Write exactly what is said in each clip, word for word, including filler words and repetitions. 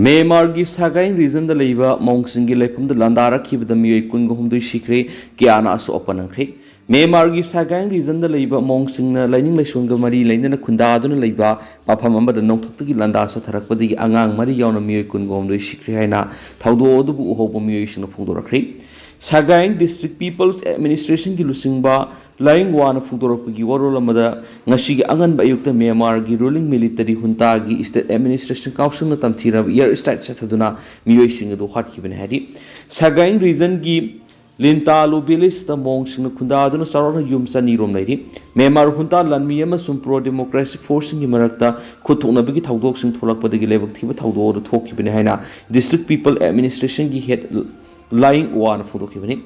ꯃ꯭ꯌꯥꯟꯃꯥꯔꯒꯤ ꯁꯒꯥꯏꯡ ꯔꯤꯖꯟꯗ ꯂꯩꯕ ꯃꯣꯡꯁꯤꯡꯒꯤ ꯂꯩꯐꯝꯗ ꯂꯥꯟꯗꯥꯔꯛꯈꯤꯕꯗ ꯃꯤꯑꯣꯏ ꯀꯨꯟꯒ ꯍꯨꯝꯗꯣꯏ ꯁꯤꯈ꯭ꯔꯦ, ꯀꯌꯥꯅ ꯑꯁꯣꯛ ꯑꯄꯟ ꯅꯪꯈ꯭ꯔꯦ꯫ ꯃ꯭ꯌꯥꯟꯃꯥꯔꯒꯤ ꯁꯒꯥꯏꯡ ꯔꯤꯖꯟꯗ ꯂꯩꯕ ꯃꯣꯡꯁꯤꯡꯅ ꯂꯥꯏꯅꯤꯡ ꯂꯥꯏꯁꯣꯟꯒ ꯃꯔꯤ ꯂꯩꯅꯅ ꯈꯨꯟꯗꯥꯗꯨꯅ ꯂꯩꯕ ꯃꯐꯝ ꯑꯃꯗ ꯅꯣꯡꯊꯛꯇꯒꯤ ꯂꯥꯟꯗꯥ ꯆꯠꯊꯔꯛꯄꯗꯒꯤ ꯑꯉꯥꯡ ꯃꯔꯤ ꯌꯥꯎꯅ ꯃꯤꯑꯣꯏ ꯀꯨꯟꯒ ꯍꯨꯝꯗꯣꯏ ꯁꯤꯈ꯭ꯔꯦ ꯍꯥꯏꯅ ꯊꯧꯗꯣꯛ ꯑꯗꯨꯕꯨ ꯎꯍꯧꯕ ꯃꯤꯑꯣꯏꯁꯤꯡꯅ ꯐꯣꯡꯗꯣꯔꯛꯈ꯭ꯔꯦ꯫ ꯁꯒꯥꯏꯡ ꯗꯤꯁꯇ꯭ꯔꯤꯛ ꯄꯤꯄꯜꯁ ꯑꯦꯗꯃꯤꯅꯤꯁꯇ꯭ꯔꯦꯁꯟꯒꯤ ꯂꯨꯆꯤꯡꯕ ꯂꯥꯏꯌꯤꯡ ꯋꯥꯅ ꯐꯣꯡꯗꯣꯔꯛꯄꯒꯤ ꯋꯥꯔꯣꯜ ꯑꯃꯗ, ꯉꯁꯤꯒꯤ ꯑꯉꯟꯕ ꯑꯌꯨꯛꯇ ꯃ꯭ꯌꯥꯟꯃꯥꯔꯒꯤ ꯔꯨꯂꯤꯡ ꯃꯤꯂꯤꯇꯔꯤ ꯍꯨꯟꯇꯥꯒꯤ ꯁ꯭ꯇꯦꯠ ꯑꯦꯗꯃꯤꯅꯤꯁꯇ꯭ꯔꯦꯁꯟ ꯀꯥꯎꯟꯁꯤꯜꯅ ꯇꯝꯊꯤꯔꯕ ꯏꯌꯔ ꯁ꯭ꯇ꯭ꯔꯥꯏꯛ ꯆꯠꯊꯗꯨꯅ ꯃꯤꯑꯣꯏꯁꯤꯡ ꯑꯗꯨ ꯍꯥꯠꯈꯤꯕꯅꯤ ꯍꯥꯏꯔꯤ꯫ ꯁꯒꯥꯏꯡ ꯔꯤꯖꯟꯒꯤ ꯂꯤꯟꯇꯥꯂꯨ ꯚꯤꯂꯦꯖꯇ ꯃꯣꯡꯁꯤꯡꯅ ꯈꯨꯟꯗꯥꯗꯨꯅ ꯆꯥꯎꯔꯥꯛꯅ ꯌꯨꯝ ꯆꯅꯤ ꯔꯣꯝ ꯂꯩꯔꯤ꯫ ꯃ꯭ꯌꯥꯟꯃꯥꯔ ꯍꯨꯟꯇꯥ ꯂꯥꯟꯃꯤ ꯑꯃꯁꯨꯡ ꯄ꯭ꯔꯣ ꯗꯦꯃꯣꯀ꯭ꯔꯦꯁꯤ ꯐꯣꯔꯁꯁꯤꯡꯒꯤ ꯃꯔꯛꯇ ꯈꯨꯠ ꯊꯣꯛꯅꯕꯒꯤ ꯊꯧꯗꯣꯛꯁꯤꯡ ꯊꯣꯛꯂꯛꯄꯗꯒꯤ ꯂꯥꯏꯕꯛ ꯊꯤꯕ ꯊꯧꯗꯣꯛ ꯑꯗꯨ ꯊꯣꯛꯈꯤꯕꯅꯤ ꯍꯥꯏꯅ ꯗꯤꯁꯇ꯭ꯔꯤꯛ ꯄꯤꯄꯜ ꯑꯦꯗꯃꯤꯅꯤꯁꯇ꯭ꯔꯦꯁꯟꯒꯤ ꯍꯦꯗ ꯂꯥꯏꯌꯤꯡ ꯋꯥꯅ ꯐꯣꯡꯗꯣꯛꯈꯤꯕꯅꯤ꯫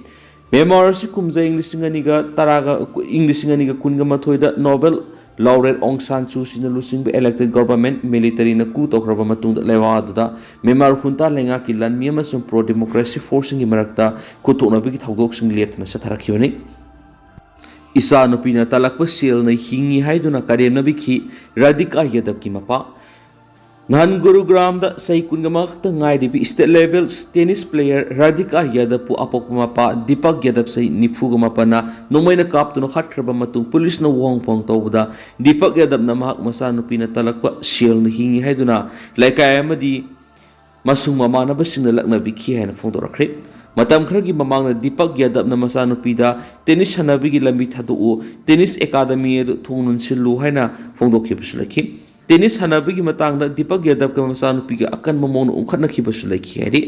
ꯃ꯭ꯌꯥꯟꯃꯥꯔ ꯑꯁꯤ ꯀꯨꯝꯖꯥ ꯏꯪ ꯂꯤꯁꯤꯡ ꯑꯅꯤꯒ ꯇꯔꯥꯒ, ꯏꯪ ꯂꯤꯁꯤꯡ ꯑꯅꯤꯒ ꯀꯨꯟꯒ ꯃꯥꯊꯣꯏꯗ ꯅꯣꯕꯦꯜ ꯂꯥꯎꯔꯦꯠ ꯑꯣꯡ ꯁꯥꯟ ꯁꯨ ꯆꯤꯅ ꯂꯨꯆꯤꯡꯕ ꯏꯂꯦꯛꯇꯦꯗ ꯒꯣꯚꯔꯟꯃꯦꯟꯠ ꯃꯤꯂꯤꯇꯔꯤꯅ ꯀꯨ ꯇꯧꯈ꯭ꯔꯕ ꯃꯇꯨꯡꯗ ꯂꯩꯕꯥꯛ ꯑꯗꯨꯗ ꯃ꯭ꯌꯥꯟꯃꯥꯔ ꯍꯨꯟꯇꯥ ꯂꯩꯉꯥꯛꯀꯤ ꯂꯥꯟꯃꯤ ꯑꯃꯁꯨꯡ ꯄ꯭ꯔꯣ ꯗꯦꯃꯣꯀ꯭ꯔꯦꯁꯤ ꯐꯣꯔꯁꯁꯤꯡꯒꯤ ꯃꯔꯛꯇ ꯈꯨꯠꯊꯣꯛꯅꯕꯒꯤ ꯊꯧꯗꯣꯛꯁꯤꯡ ꯂꯦꯞꯇꯅ ꯆꯠꯊꯔꯛꯈꯤꯕꯅꯤ꯫ ꯏꯆꯥꯅꯨꯄꯤꯅ ꯇꯥꯜꯂꯛꯄ ꯁꯦꯜꯅ ꯍꯤꯡꯉꯤ ꯍꯥꯏꯗꯨꯅ ꯀꯔꯦꯝꯅꯕꯤꯈꯤ ꯔꯥꯙꯤꯀꯥ ꯌꯥꯗꯕꯀꯤ ꯃꯄꯥ꯫ ꯅꯍꯥꯟ ꯒꯨꯔꯨꯒ꯭ꯔꯥꯝꯗ ꯆꯍꯤ ꯀꯨꯟꯒ ꯃꯉꯥ ꯈꯛꯇ ꯉꯥꯏꯔꯤꯕꯤ state level tennis player Radhika ꯌꯥꯗꯕꯄꯨ ꯑꯄꯣꯛꯄ ꯃꯄꯥ ꯗꯤꯄꯛ ꯌꯥꯗꯕ ꯆꯍꯤ ꯅꯤꯐꯨꯒ ꯃꯥꯄꯟꯅ ꯅꯣꯡꯃꯩꯅ ꯀꯥꯞꯇꯨꯅ ꯍꯥꯠꯈ꯭ꯔꯕ ꯃꯇꯨꯡ ꯄꯨꯂꯤꯁꯅ ꯋꯥꯍꯪ ꯄꯥꯎꯍꯪ ꯇꯧꯕꯗ, ꯗꯤꯄꯛ ꯌꯥꯗꯕꯅ ꯃꯍꯥꯛ ꯃꯆꯥꯅꯨꯄꯤꯅ ꯇꯥꯜꯂꯛꯄ ꯁꯦꯜꯅ ꯍꯤꯡꯉꯤ ꯍꯥꯏꯗꯨꯅ ꯂꯩꯀꯥꯏ ꯑꯃꯗꯤ ꯃꯁꯨꯡ ꯃꯃꯥꯟꯅꯕꯁꯤꯡꯅ ꯂꯛꯅꯕꯤꯈꯤ ꯍꯥꯏꯅ ꯐꯣꯡꯗꯣꯔꯛꯈ꯭ꯔꯦ꯫ ꯃꯇꯝ ꯈꯔꯒꯤ ꯃꯃꯥꯡꯗ ꯗꯤꯄꯛ ꯌꯥꯗꯕꯅ ꯃꯆꯥꯅꯨꯄꯤꯗ ꯇꯦꯅꯤꯁ ꯁꯥꯟꯅꯕꯒꯤ ꯂꯝꯕꯤ ꯊꯥꯗꯣꯛꯎ, ꯇꯦꯅꯤꯁ ꯑꯦꯀꯥꯗꯃꯤ ꯑꯗꯨ ꯊꯣꯡ ꯂꯣꯟꯁꯤꯜꯂꯨ ꯍꯥꯏꯅ ꯐꯣꯡꯗꯣꯛꯈꯤꯕꯁꯨ ꯂꯩꯈꯤ꯫ ꯇꯦꯅꯤꯁ ꯁꯥꯟꯅꯕꯒꯤ ꯃꯇꯥꯡꯗ ꯗꯤꯄꯛ ꯌꯥꯗꯕꯀ ꯃꯆꯥꯅꯨꯄꯤꯒ ꯑꯀꯟꯕ ꯃꯑꯣꯡꯗ ꯎꯪꯈꯠꯅꯈꯤꯕꯁꯨ ꯂꯩꯈꯤ ꯍꯥꯏꯔꯤ꯫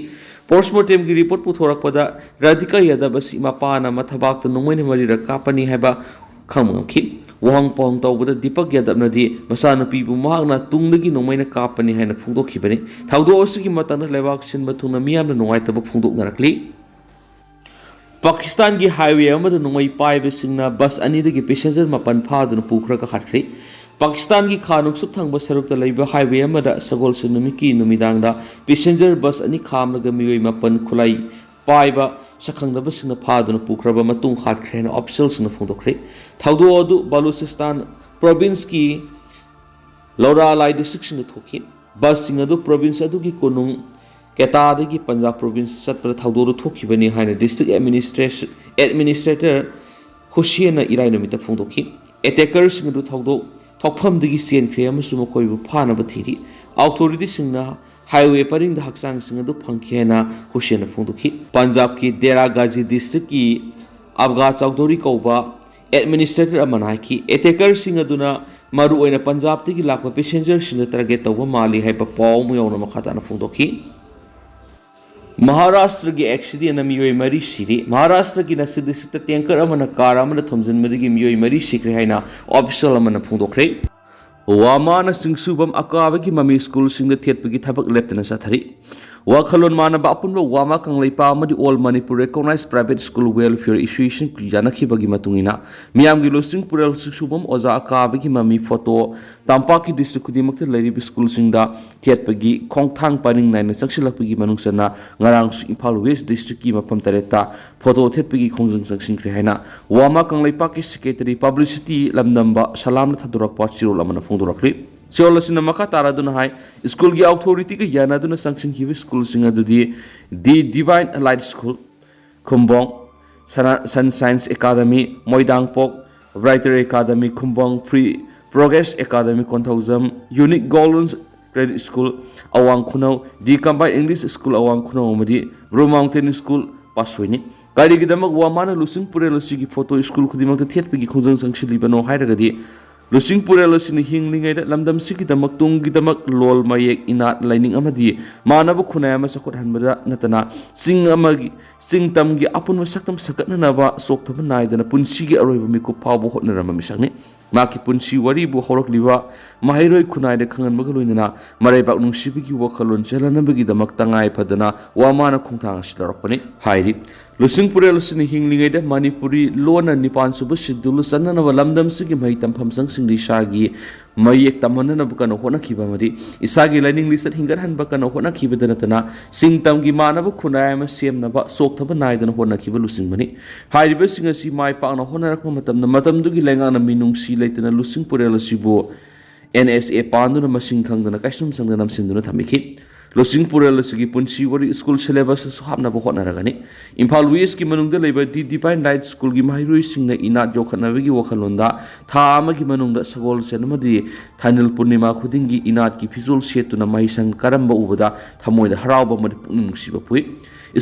ꯄꯣꯁꯃꯣꯔꯇꯦꯝꯒꯤ ꯔꯤꯄꯣꯔꯠ ꯄꯨꯊꯣꯔꯛꯄꯗ ꯔꯥꯙꯤꯀꯥ ꯌꯥꯗꯕ ꯑꯁꯤ ꯃꯄꯥꯅ ꯃꯊꯕꯥꯛꯇ ꯅꯣꯡꯃꯩꯅ ꯃꯔꯤꯔꯛ ꯀꯥꯞꯄꯅꯤ ꯍꯥꯏꯕ ꯈꯪꯕ ꯉꯝꯈꯤ꯫ ꯋꯥꯍꯪ ꯄꯥꯎꯍꯪ ꯇꯧꯕꯗ ꯗꯤꯄꯛ ꯌꯥꯗꯕꯅꯗꯤ ꯃꯆꯥꯅꯨꯄꯤꯕꯨ ꯃꯍꯥꯛꯅ ꯇꯨꯡꯗꯒꯤ ꯅꯣꯡꯃꯩꯅ ꯀꯥꯞꯄꯅꯤ ꯍꯥꯏꯅ ꯐꯣꯡꯗꯣꯛꯈꯤꯕꯅꯤ꯫ ꯊꯧꯗꯣꯛ ꯑꯁꯤꯒꯤ ꯃꯇꯥꯡꯗ ꯂꯩꯕꯥꯛ ꯁꯤꯟꯕ ꯊꯨꯡꯅ ꯃꯤꯌꯥꯝꯅ ꯅꯨꯡꯉꯥꯏꯇꯕ ꯐꯣꯡꯗꯣꯛꯅꯔꯛꯂꯤ꯫ ꯄꯥꯀꯤꯁꯇꯥꯟꯒꯤ ꯍꯥꯏꯋꯦ ꯑꯃꯗ ꯅꯣꯡꯃꯩ ꯄꯥꯏꯕꯁꯤꯡꯅ ꯕꯁ ꯑꯅꯤꯗꯒꯤ ꯄꯦꯁꯦꯟꯖꯔ ꯃꯥꯄꯟ ꯐꯥꯗꯨꯅ ꯄꯨꯈ꯭ꯔꯒ ꯍꯥꯠꯈ꯭ꯔꯦ꯫ ꯄꯥꯀꯤꯁꯇꯥꯟꯒꯤ ꯈꯥ ꯅꯣꯡꯆꯨꯞ ꯊꯪꯕ ꯁꯔꯨꯛꯇ ꯂꯩꯕ ꯍꯥꯏꯋꯦ ꯑꯃꯗ ꯁꯒꯣꯜꯁꯦꯟ ꯅꯨꯃꯤꯠꯀꯤ ꯅꯨꯃꯤꯗꯥꯡꯗ ꯄꯦꯁꯦꯟꯖꯔ ꯕꯁ ꯑꯅꯤ ꯈꯥꯝꯂꯒ ꯃꯤꯑꯣꯏ ꯃꯥꯄꯟ ꯈꯨꯠꯂꯥꯏ ꯄꯥꯏꯕ ꯁꯛꯈꯪꯗꯕꯁꯤꯡꯅ ꯐꯥꯗꯨꯅ ꯄꯨꯈ꯭ꯔꯕ ꯃꯇꯨꯡ ꯍꯥꯠꯈ꯭ꯔꯦ ꯍꯥꯏꯅ ꯑꯣꯐꯤꯁꯤꯌꯦꯜꯁꯤꯡꯅ ꯐꯣꯡꯗꯣꯛꯈ꯭ꯔꯦ꯫ ꯊꯧꯗꯣꯛ ꯑꯗꯨ ꯕꯂꯨꯆꯤꯁꯇꯥꯟ ꯄ꯭ꯔꯣꯚꯤꯟꯁꯀꯤ ꯂꯧꯔꯥꯂꯥꯏ ꯗꯤꯁꯇ꯭ꯔꯤꯛꯁꯤꯡꯗ ꯊꯣꯛꯈꯤ꯫ ꯕꯁꯁꯤꯡ ꯑꯗꯨ ꯄ꯭ꯔꯣꯚꯤꯟꯁ ꯑꯗꯨꯒꯤ ꯀꯣꯅꯨꯡ ꯀꯦꯇꯥꯗꯒꯤ ꯄꯟꯖꯥꯕ ꯄ꯭ꯔꯣꯚꯤꯟꯁ ꯆꯠꯄꯗ ꯊꯧꯗꯣꯛ ꯑꯗꯨ ꯊꯣꯛꯈꯤꯕꯅꯤ ꯍꯥꯏꯅ ꯗꯤꯁꯇ꯭ꯔꯤꯛ ꯑꯦꯗꯃꯤꯅꯤꯁꯇ꯭ꯔꯦꯁ-, ꯑꯦꯗꯃꯤꯅꯤꯁꯇ꯭ꯔꯦꯇꯔ ꯍꯨꯁꯦꯟꯅ ꯏꯔꯥꯏ ꯅꯨꯃꯤꯠꯇ ꯐꯣꯡꯗꯣꯛꯈꯤ꯫ ꯑꯦꯇꯦꯀꯔꯁꯤꯡ ꯑꯗꯨ ꯊꯧꯗꯣꯛ ꯊꯣꯛꯐꯝꯗꯒꯤ ꯆꯦꯟꯈ꯭ꯔꯦ ꯑꯃꯁꯨꯡ ꯃꯈꯣꯏꯕꯨ ꯐꯥꯅꯕ ꯊꯤꯔꯤ꯫ ꯑꯣꯊꯣꯔꯤꯇꯤꯁꯤꯡꯅ ꯍꯥꯏꯋꯦ ꯄꯔꯤꯡꯗ ꯍꯛꯆꯥꯡꯁꯤꯡ ꯑꯗꯨ ꯐꯪꯈꯤ ꯍꯥꯏꯅ ꯍꯨꯁꯦꯟꯅ ꯐꯣꯡꯗꯣꯛꯈꯤ꯫ ꯄꯟꯖꯥꯕꯀꯤ ꯗꯦꯔꯥ ꯒꯥꯖꯤ ꯗꯤꯁꯇ꯭ꯔꯤꯛꯀꯤ ꯑꯕꯒꯥ ꯆꯧꯙꯨꯔꯤ ꯀꯧꯕ ꯑꯦꯗꯃꯤꯅꯤꯁꯇ꯭ꯔꯦꯇꯔ ꯑꯃꯅ ꯍꯥꯏꯈꯤ, ꯑꯦꯇꯦꯀꯔꯁꯤꯡ ꯑꯗꯨꯅ ꯃꯔꯨꯑꯣꯏꯅ ꯄꯟꯖꯥꯕꯇꯒꯤ ꯂꯥꯛꯄ ꯄꯦꯁꯦꯟꯖꯔꯁꯤꯡꯗ ꯇꯥꯔꯒꯦꯠ ꯇꯧꯕ ꯃꯥꯜꯂꯤ ꯍꯥꯏꯕ ꯄꯥꯎ ꯑꯃ ꯌꯥꯎꯅ ꯃꯈꯥ ꯇꯥꯅ ꯐꯣꯡꯗꯣꯛꯈꯤ꯫ ꯃꯍꯥꯔꯥꯁꯇ꯭ꯔꯒꯤ ꯑꯦꯛꯁꯤꯗꯦꯟꯅ ꯃꯤꯑꯣꯏ ꯃꯔꯤ ꯁꯤꯔꯦ꯫ ꯃꯍꯥꯔꯥꯁꯇ꯭ꯔꯒꯤ ꯅꯥꯁꯤꯛ ꯗꯤꯁꯇ꯭ꯔꯤꯛꯇ ꯇꯦꯡꯀꯔ ꯑꯃꯅ ꯀꯥꯔ ꯑꯃꯗ ꯊꯣꯝꯖꯤꯟꯕꯗꯒꯤ ꯃꯤꯑꯣꯏ ꯃꯔꯤ ꯁꯤꯈ꯭ꯔꯦ ꯍꯥꯏꯅ ꯑꯣꯐꯤꯁꯤꯌꯦꯜ ꯑꯃꯅ ꯐꯣꯡꯗꯣꯛꯈ꯭ꯔꯦ꯫ ꯋꯥꯃꯥꯅ ꯆꯤꯡꯁꯨꯕꯝ ꯑꯀꯥꯕꯒꯤ ꯃꯃꯤ ꯁ꯭ꯀꯨꯜꯁꯤꯡꯗ ꯊꯦꯠꯄꯒꯤ ꯊꯕꯛ ꯂꯦꯞꯇꯅ ꯆꯠꯊꯔꯤ꯫ ꯋꯥꯈꯜꯂꯣꯟ ꯃꯥꯟꯅꯕ ꯑꯄꯨꯟꯕ ꯋꯥꯃꯥ ꯀꯪꯂꯩꯄꯥꯛ ꯑꯃꯗꯤ All Manipur Recognized Private School Welfare Association ꯌꯥꯅꯈꯤꯕꯒꯤ ꯃꯇꯨꯡ ꯏꯟꯅ, ꯃꯤꯌꯥꯝꯒꯤ ꯂꯨꯆꯤꯡ ꯄꯨꯔꯦꯜ ꯆꯤꯡꯁꯨꯕꯝ ꯑꯣꯖꯥ ꯑꯀꯥꯕꯒꯤ ꯃꯃꯤ ꯐꯣꯇꯣ ꯇꯝꯄꯥꯛꯀꯤ ꯗꯤꯁꯇ꯭ꯔꯤꯛ ꯈꯨꯗꯤꯡꯃꯛꯇ ꯂꯩꯔꯤꯕ ꯁ꯭ꯀꯨꯜꯁꯤꯡꯗ ꯊꯦꯠꯄꯒꯤ ꯈꯣꯡꯊꯥꯡ ꯄꯔꯤꯡ ꯅꯥꯏꯅ ꯆꯪꯁꯤꯜꯂꯛꯄꯒꯤ ꯃꯅꯨꯡ ꯆꯟꯅ ꯉꯔꯥꯡꯁꯨ ꯏꯝꯐꯥꯜ ꯋꯦꯁ ꯗꯤꯁꯇ꯭ꯔꯤꯛꯀꯤ ꯃꯐꯝ ꯇꯔꯦꯠꯇ ꯐꯣꯇꯣ ꯊꯦꯠꯄꯒꯤ ꯈꯣꯡꯖꯪ ꯆꯪꯁꯤꯟꯈ꯭ꯔꯦ ꯍꯥꯏꯅ ꯋꯥꯃꯥ ꯀꯪꯂꯩꯄꯥꯛꯀꯤ ꯁꯦꯀ꯭ꯔꯦꯇꯔꯤ ꯄꯕ꯭ꯂꯤꯁꯤꯇꯤ ꯂꯝꯗꯝꯕ ꯁꯂꯥꯝꯅ ꯊꯥꯗꯣꯔꯛꯄ ꯆꯦꯔꯣꯜ ꯑꯃꯅ ꯐꯣꯡꯗꯣꯔꯛꯂꯤ꯫ ꯆꯦꯔꯣꯜ ꯑꯁꯤꯅ ꯃꯈꯥ ꯇꯥꯔꯗꯨꯅ ꯍꯥꯏ, ꯁ꯭ꯀꯨꯜꯒꯤ ꯑꯣꯊꯣꯔꯤꯇꯤꯒ ꯌꯥꯅꯗꯨꯅ ꯆꯪꯁꯤꯟꯈꯤꯕ ꯁ꯭ꯀꯨꯜꯁꯤꯡ ꯑꯗꯨꯗꯤ the divine light school, Khumbong, ꯁꯅꯥ-, sunshine academy, Moidangpok, brighter academy, Khumbong free progress academy, Konthoujam, unique golden credit school, Awang Khunou, the combine English school, Awang Khunou, ꯑꯃꯗꯤ ꯕ꯭ꯂꯨ ꯃꯥꯎꯟꯇꯦꯟ ꯁ꯭ꯀꯨꯜ, ꯄꯥꯁꯣꯏꯅꯤ꯫ ꯀꯔꯤꯒꯤꯗꯃꯛ ꯋꯥꯃꯥꯅ ꯂꯨꯆꯤꯡ ꯄꯨꯔꯦꯜ ꯑꯁꯤꯒꯤ ꯐꯣꯇꯣ ꯁ꯭ꯀꯨꯜ ꯈꯨꯗꯤꯡꯃꯛꯇ ꯊꯦꯠꯄꯒꯤ ꯈꯣꯡꯖꯪ ꯆꯪꯁꯤꯜꯂꯤꯕꯅꯣ ꯍꯥꯏꯔꯒꯗꯤ, ꯂꯨꯆꯤꯡ ꯄꯨꯔꯦꯜ ꯑꯁꯤꯅ ꯍꯤꯡꯂꯤꯉꯩꯗ ꯂꯝꯗꯝꯁꯤꯒꯤꯗꯃꯛ ꯇꯨꯡꯒꯤꯗꯃꯛ ꯂꯣꯜ, ꯃꯌꯦꯛ, ꯏꯅꯥꯠ, ꯂꯥꯏꯅꯤꯡ ꯑꯃꯗꯤ ꯃꯥꯟꯅꯕ ꯈꯨꯟꯅꯥꯏ ꯑꯃ ꯆꯥꯎꯈꯠꯍꯟꯕꯗ ꯅꯠꯇꯅ ꯆꯤꯡ ꯑꯃꯒꯤ, ꯆꯤꯡ ꯇꯝꯒꯤ ꯑꯄꯨꯟꯕ ꯁꯛꯇꯝ ꯁꯥꯒꯠꯅꯅꯕ ꯆꯣꯛꯊꯕ ꯅꯥꯏꯗꯅ ꯄꯨꯟꯁꯤꯒꯤ ꯑꯔꯣꯏꯕ ꯃꯤꯀꯨꯞ ꯐꯥꯎꯕ ꯍꯣꯠꯅꯔꯝꯕ ꯃꯤꯁꯛꯅꯤ꯫ ꯃꯍꯥꯛꯀꯤ ꯄꯨꯟꯁꯤ ꯋꯥꯔꯤꯕꯨ ꯍꯧꯔꯛꯂꯤꯕ ꯃꯍꯩꯔꯣꯏ ꯈꯨꯟꯅꯥꯏꯗ ꯈꯪꯍꯟꯕꯒ ꯂꯣꯏꯅꯅ ꯃꯔꯩꯕꯥꯛ ꯅꯨꯡꯁꯤꯕꯒꯤ ꯋꯥꯈꯜꯂꯣꯟ ꯆꯦꯜꯍꯟꯅꯕꯒꯤꯗꯃꯛ ꯇꯉꯥꯏ ꯐꯗꯅ ꯋꯥꯃꯥꯅ ꯈꯣꯡꯊꯥꯡ ꯑꯁꯤ ꯂꯧꯔꯛꯄꯅꯤ꯫ ꯍꯥꯏꯔꯤ, ꯂꯨꯆꯤꯡ ꯄꯨꯔꯦꯜ ꯑꯁꯤꯅ ꯍꯤꯡꯂꯤꯉꯩꯗ ꯃꯅꯤꯄꯨꯔꯤ ꯂꯣꯟꯅ ꯅꯤꯄꯥꯟ ꯁꯨꯕ ꯁꯦꯗꯨꯜ ꯆꯟꯅꯅꯕ ꯂꯝꯗꯝꯁꯤꯒꯤ ꯃꯍꯩ ꯇꯝꯐꯝꯁꯪꯁꯤꯡꯗ ꯏꯁꯥꯒꯤ ꯃꯌꯦꯛ ꯇꯝꯍꯟꯅꯅꯕ ꯀꯟꯅ ꯍꯣꯠꯅꯈꯤꯕ ꯑꯃꯗꯤ ꯏꯁꯥꯒꯤ ꯂꯥꯏꯅꯤꯡ ꯂꯤꯆꯠ ꯍꯤꯡꯒꯠꯍꯟꯕ ꯀꯟꯅ ꯍꯣꯠꯅꯈꯤꯕꯗ ꯅꯠꯇꯅ ꯆꯤꯡ ꯇꯝꯒꯤ ꯃꯥꯟꯅꯕ ꯈꯨꯟꯅꯥꯏ ꯑꯃ ꯁꯦꯝꯅꯕ ꯆꯣꯛꯊꯕ ꯅꯥꯏꯗꯅ ꯍꯣꯠꯅꯈꯤꯕ ꯂꯨꯆꯤꯡꯕꯅꯤ꯫ ꯍꯥꯏꯔꯤꯕꯁꯤꯡ ꯑꯁꯤ ꯃꯥꯏ ꯄꯥꯛꯅ ꯍꯣꯠꯅꯔꯛꯄ ꯃꯇꯝꯗ ꯃꯇꯝꯗꯨꯒꯤ ꯂꯩꯉꯥꯛꯅ ꯃꯤꯅꯨꯡꯁꯤ ꯂꯩꯇꯅ ꯂꯨꯆꯤꯡ ꯄꯨꯔꯦꯜ ꯑꯁꯤꯕꯨ ꯑꯦꯟ ꯑꯦꯁ ꯑꯦ ꯄꯥꯟꯗꯨꯅ ꯃꯁꯤꯡ ꯈꯪꯗꯅ ꯀꯩꯁꯨꯝ ꯁꯪꯗ ꯅꯝꯁꯤꯟꯗꯨꯅ ꯊꯝꯕꯤꯈꯤ꯫ ꯂꯨꯆꯤꯡꯄꯨꯔꯦꯜ ꯑꯁꯤꯒꯤ ꯄꯨꯟꯁꯤ ꯋꯥꯔꯤ ꯁ꯭ꯀꯨꯜ ꯁꯤꯂꯦꯕꯁꯇꯁꯨ ꯍꯥꯞꯅꯕ ꯍꯣꯠꯅꯔꯒꯅꯤ꯫ ꯏꯝꯐꯥꯜ ꯋꯦꯁꯀꯤ ꯃꯅꯨꯡꯗ ꯂꯩꯕ ꯗꯤ ꯗꯤꯚꯥꯏꯟ ꯂꯥꯏꯠ ꯁ꯭ꯀꯨꯜꯒꯤ ꯃꯍꯩꯔꯣꯏꯁꯤꯡꯅ ꯏꯅꯥꯠ ꯌꯣꯛꯈꯠꯅꯕꯒꯤ ꯋꯥꯈꯜꯂꯣꯟꯗ ꯊꯥ ꯑꯃꯒꯤ ꯃꯅꯨꯡꯗ ꯁꯒꯣꯜꯁꯦꯟ ꯑꯃꯗꯤ ꯊꯥꯅꯤꯜ ꯄꯨꯔꯅꯤꯃꯥ ꯈꯨꯗꯤꯡꯒꯤ ꯏꯅꯥꯠꯀꯤ ꯐꯤꯖꯣꯜ ꯁꯦꯠꯇꯨꯅ ꯃꯍꯩꯁꯪ ꯀꯔꯝꯕ ꯎꯕꯗ ꯊꯃꯣꯏꯗ ꯍꯔꯥꯎꯕ ꯑꯃꯗꯤ ꯄꯨꯛꯅꯤꯡ ꯅꯨꯡꯁꯤꯕ ꯄꯣꯛꯏ꯫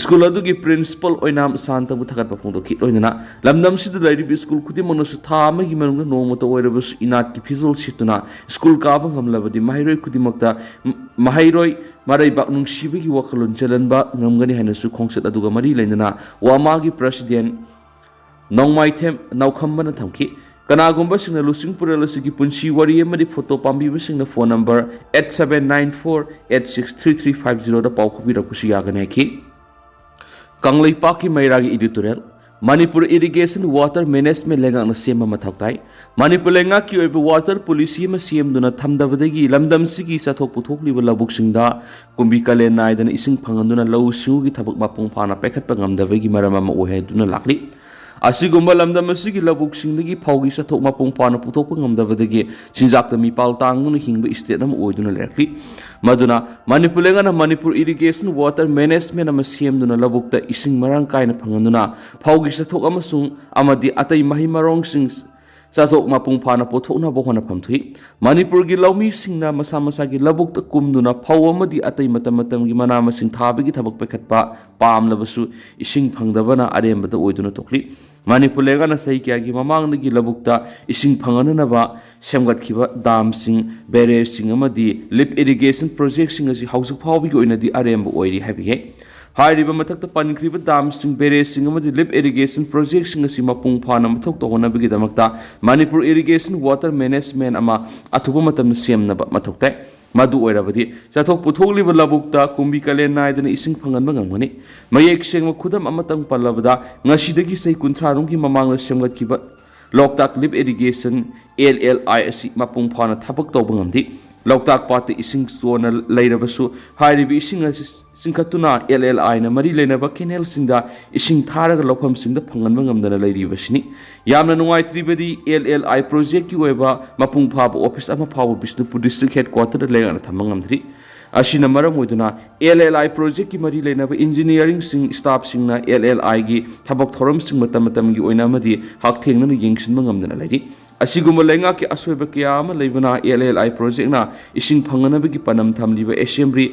ꯁ꯭ꯀꯨꯜ ꯑꯗꯨꯒꯤ ꯄ꯭ꯔꯤꯟꯁꯤꯄꯜ ꯑꯣꯏꯅꯥꯝ ꯁꯥꯟꯇꯕꯨ ꯊꯥꯒꯠꯄ ꯐꯣꯡꯗꯣꯛꯈꯤ꯫ ꯂꯣꯏꯅꯅ ꯂꯝꯗꯝꯁꯤꯗ ꯂꯩꯔꯤꯕ ꯁ꯭ꯀꯨꯜ ꯈꯨꯗꯤꯡꯃꯛꯅꯁꯨ ꯊꯥ ꯑꯃꯒꯤ ꯃꯅꯨꯡꯗ ꯅꯣꯡꯃꯇ ꯑꯣꯏꯔꯕꯁꯨ ꯏꯅꯥꯠꯀꯤ ꯐꯤꯖꯣꯜ ꯁꯦꯠꯇꯨꯅ ꯁ꯭ꯀꯨꯜ ꯀꯥꯕ ꯉꯝꯂꯕꯗꯤ ꯃꯍꯩꯔꯣꯏ ꯈꯨꯗꯤꯡꯃꯛꯇ ꯃ-, ꯃꯍꯩꯔꯣꯏ ꯃꯔꯩꯕꯥꯛ ꯅꯨꯡꯁꯤꯕꯒꯤ ꯋꯥꯈꯜꯂꯣꯟ ꯆꯦꯜꯍꯟꯕ ꯉꯝꯒꯅꯤ ꯍꯥꯏꯅꯁꯨ ꯈꯣꯡꯆꯠ ꯑꯗꯨꯒ ꯃꯔꯤ ꯂꯩꯅꯅ ꯋꯥꯃꯥꯒꯤ ꯄ꯭ꯔꯁꯤꯗꯦꯟ ꯅꯣꯡꯃꯥꯏꯊꯦꯝ ꯅꯥꯎꯈꯝꯕꯅ ꯊꯝꯈꯤ꯫ ꯀꯅꯥꯒꯨꯝꯕꯁꯤꯡꯅ ꯂꯨꯆꯤꯡꯄꯨꯔꯦꯜ ꯑꯁꯤꯒꯤ ꯄꯨꯟꯁꯤ ꯋꯥꯔꯤ ꯑꯃꯗꯤ ꯐꯣꯇꯣ ꯄꯥꯝꯕꯤꯕꯁꯤꯡꯅ phone number eight seven nine four eight six three three five zero ꯗ ꯄꯥꯎ ꯐꯥꯎꯕꯤꯔꯛꯄꯁꯨ ꯌꯥꯒꯅꯤ ꯍꯥꯏꯈꯤ꯫ ꯀꯪꯂꯩꯄꯥꯛꯀꯤ ꯃꯩꯔꯥꯒꯤ editorial. Manipur irrigation water management ꯂꯩꯉꯥꯛꯅ ꯁꯦꯝꯕ ꯃꯊꯧ ꯇꯥꯏ꯫ ꯃꯅꯤꯄꯨꯔ ꯂꯩꯉꯥꯛꯀꯤ ꯑꯣꯏꯕ ꯋꯥꯇꯔ ꯄꯣꯂꯤꯁꯤ ꯑꯃ ꯁꯦꯝꯗꯨꯅ ꯊꯝꯗꯕꯗꯒꯤ ꯂꯝꯗꯝꯁꯤꯒꯤ ꯆꯠꯊꯣꯛ ꯄꯨꯊꯣꯛꯂꯤꯕ ꯂꯧꯕꯨꯛꯁꯤꯡꯗ ꯀꯨꯝꯕꯤ ꯀꯥꯂꯦꯟ ꯅꯥꯏꯗꯅ ꯏꯁꯤꯡ ꯐꯪꯍꯟꯗꯨꯅ ꯂꯧꯎ ꯁꯤꯡꯎꯒꯤ ꯊꯕꯛ ꯃꯄꯨꯡ ꯐꯥꯅ ꯄꯥꯏꯈꯠꯄ ꯉꯝꯗꯕꯒꯤ ꯃꯔꯝ ꯑꯃ ꯑꯣꯏ ꯍꯥꯏꯗꯨꯅ ꯂꯥꯛꯂꯤ꯫ ꯑꯁꯤꯒꯨꯝꯕ ꯂꯝꯗꯝ ꯑꯁꯤꯒꯤ ꯂꯧꯕꯨꯛꯁꯤꯡꯗꯒꯤ ꯐꯧꯒꯤ ꯆꯥꯊꯣꯛ ꯃꯄꯨꯡ ꯐꯥꯅ ꯄꯨꯊꯣꯛꯄ ꯉꯝꯗꯕꯗꯒꯤ ꯆꯤꯟꯖꯥꯛꯇ ꯃꯤꯄꯥꯜ ꯇꯥꯡꯗꯨꯅ ꯍꯤꯡꯕ ꯏꯁꯇꯦꯠ ꯑꯃ ꯑꯣꯏꯗꯨꯅ ꯂꯩꯔꯛꯂꯤ꯫ ꯃꯗꯨꯅ ꯃꯅꯤꯄꯨꯔ ꯂꯩꯉꯥꯛꯅ ꯃꯅꯤꯄꯨꯔ ꯏꯔꯤꯒꯦꯁꯟ ꯋꯥꯇꯔ ꯃꯦꯅꯦꯖꯃꯦꯟ ꯑꯃ ꯁꯦꯝꯗꯨꯅ ꯂꯧꯕꯨꯛꯇ ꯏꯁꯤꯡ ꯃꯔꯥꯡ ꯀꯥꯏꯅ ꯐꯪꯍꯟꯗꯨꯅ ꯐꯧꯒꯤ ꯆꯥꯊꯣꯛ ꯑꯃꯁꯨꯡ ꯑꯃꯗꯤ ꯑꯇꯩ ꯃꯍꯩ ꯃꯔꯣꯡꯁꯤꯡ ꯆꯥꯊꯣꯛ ꯃꯄꯨꯡ ꯐꯥꯅ ꯄꯨꯊꯣꯛꯅꯕ ꯍꯣꯠꯅꯐꯝ ꯊꯣꯛꯏ꯫ ꯃꯅꯤꯄꯨꯔꯒꯤ ꯂꯧꯃꯤꯁꯤꯡꯅ ꯃꯁꯥ ꯃꯁꯥꯒꯤ ꯂꯧꯕꯨꯛꯇ ꯀꯨꯝꯗꯨꯅ ꯐꯧ ꯑꯃꯗꯤ ꯑꯇꯩ ꯃꯇꯝ ꯃꯇꯝꯒꯤ ꯃꯅꯥ ꯃꯁꯤꯡ ꯊꯥꯕꯒꯤ ꯊꯕꯛ ꯄꯥꯏꯈꯠꯄ ꯄꯥꯝꯂꯕꯁꯨ ꯏꯁꯤꯡ ꯐꯪꯗꯕꯅ ꯑꯔꯦꯝꯕꯗ ꯑꯣꯏꯗꯨꯅ ꯊꯣꯛꯂꯤ꯫ ꯃꯅꯤꯄꯨꯔ ꯂꯩꯉꯥꯛꯅ ꯆꯍꯤ ꯀꯌꯥꯒꯤ ꯃꯃꯥꯡꯗꯒꯤ ꯂꯧꯕꯨꯛꯇ ꯏꯁꯤꯡ ꯐꯪꯍꯟꯅꯅꯕ ꯁꯦꯝꯒꯠꯈꯤꯕ ꯗꯥꯝꯁꯤꯡ, ꯕꯦꯔꯦꯖꯁꯤꯡ ꯑꯃꯗꯤ ꯂꯤꯐ ꯏꯔꯤꯒꯦꯁꯟ ꯄ꯭ꯔꯣꯖꯦꯛꯁꯤꯡ ꯑꯁꯤ ꯍꯧꯖꯤꯛ ꯐꯥꯎꯕꯒꯤ ꯑꯣꯏꯅꯗꯤ ꯑꯔꯦꯝꯕ ꯑꯣꯏꯔꯤ ꯍꯥꯏꯕꯤꯈꯤ꯫ ꯍꯥꯏꯔꯤꯕ ꯃꯊꯛꯇ ꯄꯟꯈ꯭ꯔꯤꯕ ꯗꯥꯝꯁꯤꯡ, ꯕꯦꯔꯦꯖꯁꯤꯡ ꯑꯃꯗꯤ ꯂꯤꯐ ꯏꯔꯤꯒꯦꯁꯟ ꯄ꯭ꯔꯣꯖꯦꯛꯁꯤꯡ ꯑꯁꯤ ꯃꯄꯨꯡ ꯐꯥꯅ ꯃꯊꯧ ꯇꯧꯍꯟꯅꯕꯒꯤꯗꯃꯛꯇ ꯃꯅꯤꯄꯨꯔ ꯏꯔꯤꯒꯦꯁꯟ ꯋꯥꯇꯔ ꯃꯦꯅꯦꯖꯃꯦꯟ ꯑꯃ ꯑꯊꯨꯕ ꯃꯇꯝꯗ ꯁꯦꯝꯅꯕ ꯃꯊꯧ ꯇꯥꯏ꯫ ꯃꯗꯨ ꯑꯣꯏꯔꯕꯗꯤ ꯆꯠꯊꯣꯛ ꯄꯨꯊꯣꯛꯂꯤꯕ ꯂꯧꯕꯨꯛꯇ ꯀꯨꯝꯕꯤ ꯀꯥꯂꯦꯟ ꯅꯥꯏꯗꯅ ꯏꯁꯤꯡ ꯐꯪꯍꯟꯕ ꯉꯝꯒꯅꯤ꯫ ꯃꯌꯦꯛ ꯁꯦꯡꯕ ꯈꯨꯗꯝ ꯑꯃꯇꯪ ꯄꯜꯂꯕꯗ, ꯉꯁꯤꯗꯒꯤ ꯆꯍꯤ ꯀꯨꯟꯊ꯭ꯔꯥ ꯔꯣꯝꯒꯤ ꯃꯃꯥꯡꯗ ꯁꯦꯝꯒꯠꯈꯤꯕ ꯂꯣꯛꯇꯥꯛ ꯂꯤꯐ ꯏꯔꯤꯒꯦꯁꯟ, L L I, ꯑꯁꯤ ꯃꯄꯨꯡ ꯐꯥꯅ ꯊꯕꯛ ꯇꯧꯕ ꯉꯝꯗꯦ꯫ ꯂꯣꯛꯇꯥꯛ ꯄꯥꯠꯇ ꯏꯁꯤꯡ ꯆꯣꯟꯅ ꯂꯩꯔꯕꯁꯨ, ꯍꯥꯏꯔꯤꯕ ꯏꯁꯤꯡ ꯑꯁꯤ ꯆꯤꯡꯈꯠꯇꯨꯅ ꯑꯦꯜ ꯑꯦꯜ ꯑꯥꯏꯅ ꯃꯔꯤ ꯂꯩꯅꯕ ꯀꯦꯅꯦꯜꯁꯤꯡꯗ ꯏꯁꯤꯡ ꯊꯥꯔꯒ ꯂꯧꯐꯝꯁꯤꯡꯗ ꯐꯪꯍꯟꯕ ꯉꯝꯗꯅ ꯂꯩꯔꯤꯕꯁꯤꯅꯤ꯫ ꯌꯥꯝꯅ ꯅꯨꯡꯉꯥꯏꯇ꯭ꯔꯤꯕꯗꯤ, ꯑꯦꯜ ꯑꯦꯜ ꯑꯥꯏ ꯄ꯭ꯔꯣꯖꯦꯛꯀꯤ ꯑꯣꯏꯕ ꯃꯄꯨꯡ ꯐꯥꯕ ꯑꯣꯐꯤꯁ ꯑꯃ ꯐꯥꯎꯕ ꯕꯤꯁꯅꯨꯄꯨꯔ ꯗꯤꯁꯇ꯭ꯔꯤꯛ ꯍꯦꯗꯀ꯭ꯋꯥꯇꯔꯗ ꯂꯩꯉꯥꯛꯅ ꯊꯝꯕ ꯉꯝꯗ꯭ꯔꯤ꯫ ꯑꯁꯤꯅ ꯃꯔꯝ ꯑꯣꯏꯗꯨꯅ, ꯑꯦꯜ ꯑꯦꯜ ꯑꯥꯏ ꯄ꯭ꯔꯣꯖꯦꯛꯀꯤ ꯃꯔꯤ ꯂꯩꯅꯕ ꯏꯟꯖꯤꯅꯤꯌꯥꯔꯤꯡꯁꯤꯡ, ꯁ꯭ꯇꯥꯐꯁꯤꯡꯅ ꯑꯦꯜ ꯑꯦꯜ ꯑꯥꯏꯒꯤ ꯊꯕꯛ ꯊꯧꯔꯝꯁꯤꯡ ꯃꯇꯝ ꯃꯇꯝꯒꯤ ꯑꯣꯏꯅ ꯑꯃꯗꯤ ꯍꯛꯊꯦꯡꯅꯅ ꯌꯦꯡꯁꯤꯟꯕ ꯉꯝꯗꯅ ꯂꯩꯔꯤ꯫ ꯑꯁꯤꯒꯨꯝꯕ ꯂꯩꯉꯥꯛꯀꯤ ꯑꯁꯣꯏꯕ ꯀꯌꯥ ꯑꯃ ꯂꯩꯕꯅ, ꯑꯦꯜ ꯑꯦꯜ ꯑꯥꯏ ꯄ꯭ꯔꯣꯖꯦꯛꯅ ꯏꯁꯤꯡ ꯐꯪꯅꯅꯕꯒꯤ ꯄꯥꯟꯗꯝ ꯊꯝꯂꯤꯕ ꯑꯦꯁꯦꯝꯕ꯭ꯂꯤ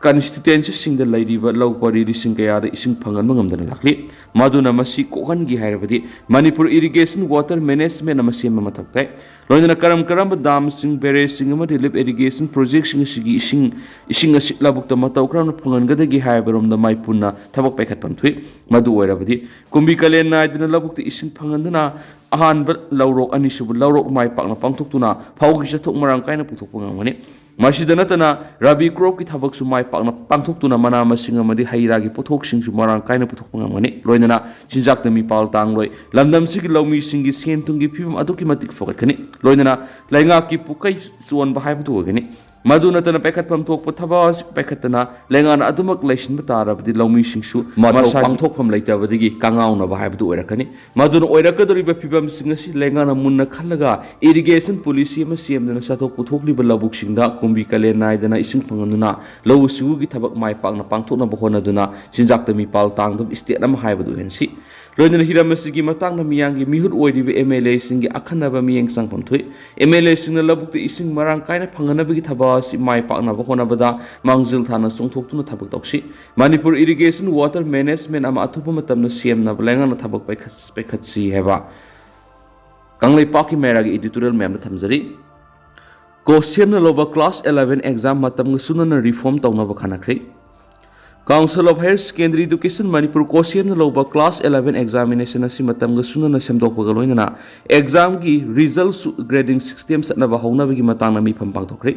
ꯀꯟꯁꯇꯤꯇ꯭ꯋꯦꯟꯁꯤꯁꯤꯡꯗ ꯂꯩꯔꯤꯕ ꯂꯧ ꯄꯔꯤ ꯂꯤꯁꯤꯡ ꯀꯌꯥꯗ ꯏꯁꯤꯡ ꯐꯪꯍꯟꯕ ꯉꯝꯗꯅ ꯂꯥꯛꯂꯤ꯫ ꯃꯗꯨꯅ ꯃꯁꯤ ꯀꯣꯛꯍꯟꯒꯦ ꯍꯥꯏꯔꯕꯗꯤ, ꯃꯅꯤꯄꯨꯔ ꯏꯔꯤꯒꯦꯁꯟ ꯋꯥꯇꯔ ꯃꯦꯅꯦꯖꯃꯦꯟ ꯑꯃ ꯁꯦꯝꯕ ꯃꯊꯧ ꯇꯥꯏ꯫ ꯂꯣꯏꯅꯅ ꯀꯔꯝ ꯀꯔꯝꯕ ꯗꯥꯝꯁꯤꯡ, ꯕꯦꯔꯦꯖꯁꯤꯡ ꯑꯃꯗꯤ ꯂꯤꯐ ꯏꯔꯤꯒꯦꯁꯟ ꯄ꯭ꯔꯣꯖꯦꯛꯁꯤꯡ ꯑꯁꯤꯒꯤ ꯏꯁꯤꯡ, ꯏꯁꯤꯡ ꯑꯁꯤ ꯂꯧꯕꯨꯛꯇ ꯃꯇꯧ ꯀꯔꯝꯅ ꯐꯪꯍꯟꯒꯗꯒꯦ ꯍꯥꯏꯕꯔꯣꯝꯗ ꯃꯥꯏ ꯄꯨꯟꯅ ꯊꯕꯛ ꯄꯥꯏꯈꯠꯐꯝ ꯊꯣꯛꯏ꯫ ꯃꯗꯨ ꯑꯣꯏꯔꯕꯗꯤ, ꯀꯨꯝꯕꯤ ꯀꯥꯂꯦꯟ ꯅꯥꯏꯗꯅ ꯂꯧꯕꯨꯛꯇ ꯏꯁꯤꯡ ꯐꯪꯍꯟꯗꯨꯅ ꯑꯍꯥꯟꯕ ꯂꯧꯔꯣꯛ, ꯑꯅꯤꯁꯨꯕ ꯂꯧꯔꯣꯛ ꯃꯥꯏ ꯄꯥꯛꯅ ꯄꯥꯡꯊꯣꯛꯇꯨꯅ ꯐꯧꯒꯤ ꯆꯥꯊꯣꯛ ꯃꯔꯥꯡ ꯀꯥꯏꯅ ꯄꯨꯊꯣꯛꯄ ꯉꯝꯒꯅꯤ꯫ ꯃꯁꯤꯗ ꯅꯠꯇꯅ, ꯔꯕꯤ ꯀ꯭ꯔꯣꯞꯀꯤ ꯊꯕꯛꯁꯨ ꯃꯥꯏ ꯄꯥꯛꯅ ꯄꯥꯡꯊꯣꯛꯇꯨꯅ ꯃꯅꯥ ꯃꯁꯤꯡ ꯑꯃꯗꯤ ꯍꯩ ꯔꯥꯒꯤ ꯄꯣꯠꯊꯣꯛꯁꯤꯡꯁꯨ ꯃꯔꯥꯡ ꯀꯥꯏꯅ ꯄꯨꯊꯣꯛꯄ ꯉꯝꯒꯅꯤ꯫ ꯂꯣꯏꯅꯅ ꯆꯤꯟꯖꯥꯛꯇ ꯃꯤꯄꯥꯜ ꯇꯥꯡꯂꯣꯏ꯫ ꯂꯝꯗꯝꯁꯤꯒꯤ ꯂꯧꯃꯤꯁꯤꯡꯒꯤ ꯁꯦꯟ ꯊꯨꯝꯒꯤ ꯐꯤꯕꯝ ꯑꯗꯨꯛꯀꯤ ꯃꯇꯤꯛ ꯐꯒꯠꯀꯅꯤ꯫ ꯂꯣꯏꯅꯅ ꯂꯩꯉꯥꯛꯀꯤ ꯄꯨꯀꯩ ꯆꯣꯟꯕ ꯍꯥꯏꯕꯗꯨ ꯑꯣꯏꯒꯅꯤ꯫ ꯃꯗꯨ ꯅꯠꯇꯅ, ꯄꯥꯏꯈꯠꯐꯝ ꯊꯣꯛꯄ ꯊꯕꯛ ꯑꯁꯤ ꯄꯥꯏꯈꯠꯇꯅ ꯂꯩꯉꯥꯛꯅ ꯑꯗꯨꯃꯛ ꯂꯩꯁꯤꯟꯕ ꯇꯥꯔꯕꯗꯤ, ꯂꯧꯃꯤꯁꯤꯡꯁꯨ ꯃꯊꯧ ꯃꯁꯥꯒꯤ ꯄꯥꯡꯊꯣꯛꯐꯝ ꯂꯩꯇꯕꯗꯒꯤ ꯀꯥꯡꯉꯥꯎꯅꯕ ꯍꯥꯏꯕꯗꯨ ꯑꯣꯏꯔꯛꯀꯅꯤ꯫ ꯃꯗꯨꯅ ꯑꯣꯏꯔꯛꯀꯗꯧꯔꯤꯕ ꯐꯤꯕꯝꯁꯤꯡ ꯑꯁꯤ ꯂꯩꯉꯥꯛꯅ ꯃꯨꯟꯅ ꯈꯜꯂꯒ, ꯏꯔꯤꯒꯦꯁꯟ ꯄꯣꯂꯤꯁꯤ ꯑꯃ ꯁꯦꯝꯗꯨꯅ ꯆꯥꯊꯣꯛ ꯄꯨꯊꯣꯛꯂꯤꯕ ꯂꯧꯕꯨꯛꯁꯤꯡꯗ ꯀꯨꯝꯕꯤ ꯀꯥꯂꯦꯟ ꯅꯥꯏꯗꯅ ꯏꯁꯤꯡ ꯐꯪꯍꯟꯗꯨꯅ, ꯂꯧꯎ ꯁꯤꯡꯎꯒꯤ ꯊꯕꯛ ꯃꯥꯏ ꯄꯥꯛꯅ ꯄꯥꯡꯊꯣꯛꯅꯕ ꯍꯣꯠꯅꯗꯨꯅ, ꯆꯤꯟꯖꯥꯛꯇ ꯃꯤꯄꯥꯜ ꯇꯥꯡꯗꯕ ꯁ꯭ꯇꯦꯠ ꯑꯃ ꯍꯥꯏꯕꯗꯨ ꯑꯣꯏꯍꯟꯁꯤ꯫ ꯂꯣꯏꯅꯅ ꯍꯤꯔꯝ ꯑꯁꯤꯒꯤ ꯃꯇꯥꯡꯗ ꯃꯤꯌꯥꯝꯒꯤ ꯃꯤꯍꯨꯠ ꯑꯣꯏꯔꯤꯕ ꯑꯦꯝ ꯑꯦꯜ ꯑꯦꯁꯤꯡꯒꯤ ꯑꯈꯟꯅꯕ ꯃꯤꯠꯌꯦꯡ ꯆꯪꯐꯝ ꯊꯣꯛꯏ꯫ ꯑꯦꯝ ꯑꯦꯜ ꯑꯦꯁꯤꯡꯅ ꯂꯧꯕꯨꯛꯇ ꯏꯁꯤꯡ ꯃꯔꯥꯡ ꯀꯥꯏꯅ ꯐꯪꯍꯟꯅꯕꯒꯤ ꯊꯕꯛ ꯑꯁꯤ ꯃꯥꯏ ꯄꯥꯛꯅꯕ ꯍꯣꯠꯅꯕꯗ ꯃꯥꯡꯖꯤꯜ ꯊꯥꯅ ꯆꯣꯡꯊꯣꯛꯇꯨꯅ ꯊꯕꯛ ꯇꯧꯁꯤ꯫ ꯃꯅꯤꯄꯨꯔ ꯏꯔꯤꯒꯦꯁꯟ ꯋꯥꯇꯔ ꯃꯦꯅꯦꯖꯃꯦꯟ ꯑꯃ ꯑꯊꯨꯕ ꯃꯇꯝꯗ ꯁꯦꯝꯅꯕ ꯂꯩꯉꯥꯛꯅ ꯊꯕꯛ ꯄꯥꯏꯈꯠ-, ꯄꯥꯏꯈꯠꯁꯤ ꯍꯥꯏꯕ ꯀꯪꯂꯩꯄꯥꯛꯀꯤ ꯃꯦꯔꯥꯒꯤ editorial ꯃꯌꯥꯝꯗ ꯊꯝꯖꯔꯤ꯫ ꯀꯣꯁꯤꯌꯝꯅ ꯂꯧꯕ class eleven exam ꯃꯇꯝꯒ ꯆꯨꯅꯅ reform ꯇꯧꯅꯕ ꯈꯟꯅꯈ꯭ꯔꯦ꯫ Council of Higher Secondary Education Manipur, ꯀꯣꯁꯤꯌꯝꯅ ꯂꯧꯕ class eleven examination ꯑꯁꯤ ꯃꯇꯝꯒ ꯆꯨꯅꯅ ꯁꯦꯝꯗꯣꯛꯄꯒ ꯂꯣꯏꯅꯅ examꯒꯤ resultꯁꯨ grading system ꯆꯠꯅꯕ ꯍꯧꯅꯕꯒꯤ ꯃꯇꯥꯡꯗ ꯃꯤꯐꯝ ꯄꯥꯡꯊꯣꯛꯈ꯭ꯔꯦ꯫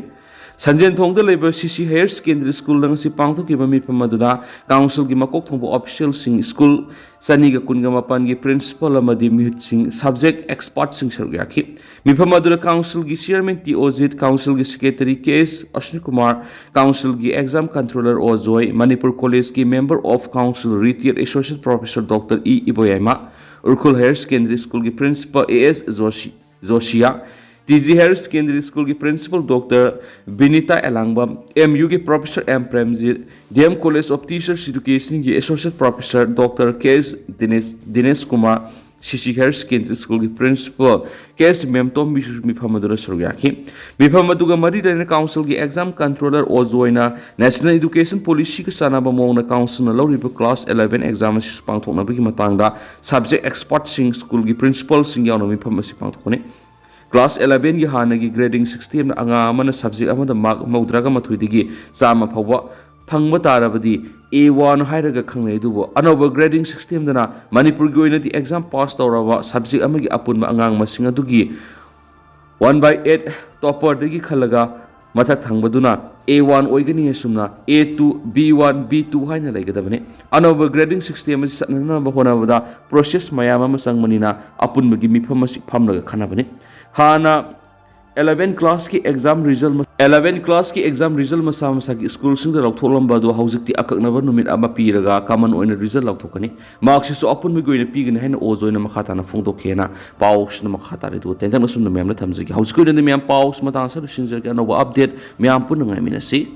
ꯁꯟꯖꯦꯟꯊꯣꯡꯗ ꯂꯩꯕ ꯁꯤ ꯁꯤ ꯍꯥꯌꯔ ꯁꯦꯀꯦꯟꯗꯔꯤ ꯁ꯭ꯀꯨꯜꯗ ꯉꯁꯤ ꯄꯥꯡꯊꯣꯛꯈꯤꯕ ꯃꯤꯐꯝ ꯑꯗꯨꯗ ꯀꯥꯎꯟꯁꯤꯜꯒꯤ ꯃꯀꯣꯛ ꯊꯣꯡꯕ ꯑꯣꯐꯤꯁꯤꯌꯦꯜꯁꯤꯡ, ꯁ꯭ꯀꯨꯜ ꯆꯅꯤꯒ ꯀꯨꯟꯒ ꯃꯥꯄꯟꯒꯤ ꯄ꯭ꯔꯤꯟꯁꯤꯄꯥꯜ ꯑꯃꯗꯤ ꯃꯤꯍꯨꯠꯁꯤꯡ, ꯁꯕꯖꯦꯛ ꯑꯦꯛꯁꯄꯥꯔꯠꯁꯤꯡ ꯁꯔꯨꯛ ꯌꯥꯈꯤ꯫ ꯃꯤꯐꯝ ꯑꯗꯨꯗ ꯀꯥꯎꯟꯁꯤꯜꯒꯤ ꯆꯤꯌꯔꯃꯦꯟ ꯇꯤ ꯑꯣꯖꯤꯠ, ꯀꯥꯎꯟꯁꯤꯜꯒꯤ ꯁꯦꯀ꯭ꯔꯦꯇꯔꯤ ꯀꯦ ꯑꯦꯁ ꯑꯁꯅꯤ ꯀꯨꯃꯥꯔ, ꯀꯥꯎꯟꯁꯤꯜꯒꯤ ꯑꯦꯛꯖꯥꯝ ꯀꯟꯇ꯭ꯔꯣꯂꯔ ꯑꯣ ꯖꯣꯏ, ꯃꯅꯤꯄꯨꯔ ꯀꯣꯂꯦꯖꯀꯤ member of council retired associate professor doctor E Iboyaima, Urkhul higher secondary ꯁ꯭ꯀꯨꯜꯒꯤ principal A S Joshi, Joshia, T G higher secondary ꯁ꯭ꯀꯨꯜꯒꯤ principal doctor Binita Elangbam, M ꯌꯨꯒꯤ professor M Premjit, D M college of teachers ꯏꯗꯨꯀꯦꯁꯟꯒꯤ associate professor doctor K S Dinesh, Dinesh Kumar, C C higher secondary ꯁ꯭ꯀꯨꯜꯒꯤ principal K S ꯃꯦꯝꯇꯣꯝꯕꯤꯁꯨ ꯃꯤꯐꯝ ꯑꯗꯨꯗ ꯁꯔꯨꯛ ꯌꯥꯈꯤ꯫ ꯃꯤꯐꯝ ꯑꯗꯨꯒ ꯃꯔꯤ ꯂꯩꯅꯅ ꯀꯥꯎꯟꯁꯤꯜꯒꯤ ꯑꯦꯛꯖꯥꯝ ꯀꯟꯇ꯭ꯔꯣꯂꯔ ꯑꯣ ꯖꯣꯏꯅ ꯅꯦꯁꯅꯦꯜ ꯏꯗꯨꯀꯦꯁꯟ ꯄꯣꯂꯤꯁꯤꯒ ꯆꯥꯟꯅꯕ ꯃꯑꯣꯡꯗ ꯀꯥꯎꯟꯁꯤꯜꯅ ꯂꯧꯔꯤꯕ ꯀ꯭ꯂꯥꯁ ꯑꯦꯂꯦꯚꯦꯟ ꯑꯦꯛꯖꯥꯝ ꯑꯁꯤ ꯄꯥꯡꯊꯣꯛꯅꯕꯒꯤ ꯃꯇꯥꯡꯗ ꯁꯕꯖꯦꯛ ꯑꯦꯛꯁꯄꯥꯔꯠꯁꯤꯡ, ꯁ꯭ꯀꯨꯜꯒꯤ ꯄ꯭ꯔꯤꯟꯁꯤꯄꯥꯜꯁꯤꯡ ꯌꯥꯎꯅ ꯃꯤꯐꯝ ꯑꯁꯤ ꯄꯥꯡꯊꯣꯛꯀꯅꯤ꯫ ꯀ꯭ꯂꯥꯁ ꯑꯦꯂꯦꯚꯦꯟꯒꯤ ꯍꯥꯟꯅꯒꯤ ꯒ꯭ꯔꯦꯗꯤꯡ ꯁꯤꯁꯇꯦꯝꯅ ꯑꯉꯥꯡ ꯑꯃꯅ ꯁꯕꯖꯦꯛ ꯑꯃꯗ ꯃꯥꯔꯛ ꯃꯧꯗ꯭ꯔꯥꯒ ꯃꯥꯊꯣꯏꯗꯒꯤ ꯆꯥꯝꯃ ꯐꯥꯎꯕ ꯐꯪꯕ ꯇꯥꯔꯕꯗꯤ ꯑꯦ ꯋꯥꯟ ꯍꯥꯏꯔꯒ ꯈꯪꯅꯩ꯫ ꯑꯗꯨꯕꯨ ꯑꯅꯧꯕ ꯒ꯭ꯔꯦꯗꯤꯡ ꯁꯤꯁꯇꯦꯝꯗꯅ ꯃꯅꯤꯄꯨꯔꯒꯤ ꯑꯣꯏꯅꯗꯤ ꯑꯦꯛꯖꯥꯝ ꯄꯥꯁ ꯇꯧꯔꯕ ꯁꯕꯖꯦꯛ ꯑꯃꯒꯤ ꯑꯄꯨꯟꯕ ꯑꯉꯥꯡ ꯃꯁꯤꯡ ꯑꯗꯨꯒꯤ ꯋꯥꯟ ꯕꯥꯏ ꯑꯦꯠ ꯇꯣꯞꯄꯔꯗꯒꯤ ꯈꯜꯂꯒ ꯃꯊꯛ ꯊꯪꯕꯗꯨꯅ ꯑꯦ ꯋꯥꯟ ꯑꯣꯏꯒꯅꯤ꯫ ꯑꯁꯨꯝꯅ A two, B one, B two ꯍꯥꯏꯅ ꯂꯩꯒꯗꯕꯅꯤ꯫ ꯑꯅꯧꯕ ꯒ꯭ꯔꯦꯗꯤꯡ ꯁꯤꯁꯇꯦꯝ ꯑꯁꯤ ꯆꯠꯅꯅꯕ ꯍꯣꯠꯅꯕꯗ ꯄ꯭ꯔꯣꯁꯦꯁ ꯃꯌꯥꯝ ꯑꯃ ꯆꯪꯕꯅꯤꯅ ꯑꯄꯨꯟꯕꯒꯤ ꯃꯤꯐꯝ ꯑꯁꯤ ꯐꯝꯂꯒ ꯈꯟꯅꯕꯅꯤ꯫ ꯍꯥꯟꯅ ꯑꯦꯂꯦꯚꯦꯟ ꯀ꯭ꯂꯥꯁꯀꯤ ꯑꯦꯛꯖꯥꯝ ꯔꯤꯖꯜ, ꯑꯦꯂꯦꯚꯦꯟ ꯀ꯭ꯂꯥꯁꯀꯤ ꯑꯦꯛꯖꯥꯝ ꯔꯤꯖꯜ ꯃꯁꯥ ꯃꯁꯥꯒꯤ ꯁ꯭ꯀꯨꯜꯁꯤꯡꯗ ꯂꯧꯊꯣꯛꯂꯝꯕ ꯑꯗꯨ ꯍꯧꯖꯤꯛꯇꯤ ꯑꯀꯛꯅꯕ ꯅꯨꯃꯤꯠ ꯑꯃ ꯄꯤꯔꯒ ꯀꯃꯟ ꯑꯣꯏꯅ ꯔꯤꯖꯜ ꯂꯧꯊꯣꯛꯀꯅꯤ꯫ ꯃꯥꯔꯛꯁꯤꯁꯨ ꯑꯄꯨꯟꯕꯒꯤ ꯑꯣꯏꯅ ꯄꯤꯒꯅꯤ ꯍꯥꯏꯅ ꯑꯣ ꯖꯣꯏꯅ ꯃꯈꯥ ꯇꯥꯅ ꯐꯣꯡꯗꯣꯛꯈꯤ ꯍꯥꯏꯅ ꯄꯥꯎꯁꯤꯅ ꯃꯈꯥ ꯇꯥꯔꯦ꯫ ꯑꯗꯨꯒ ꯇꯦꯟꯇꯛꯅ ꯁꯨꯝꯅ ꯃꯌꯥꯝꯗ ꯊꯝꯖꯒꯦ꯫ ꯍꯧꯖꯤꯛꯀꯤ ꯑꯣꯏꯅꯗꯤ ꯃꯌꯥꯝ ꯄꯥꯎꯁꯤ ꯃꯇꯥꯡ ꯑꯁꯤꯗ ꯂꯣꯏꯁꯤꯟꯖꯔꯒꯦ꯫ ꯑꯅꯧꯕ ꯑꯞꯗꯦꯠ ꯃꯌꯥꯝ ꯄꯨꯟꯅ ꯉꯥꯏꯃꯤꯟꯅꯁꯤ꯫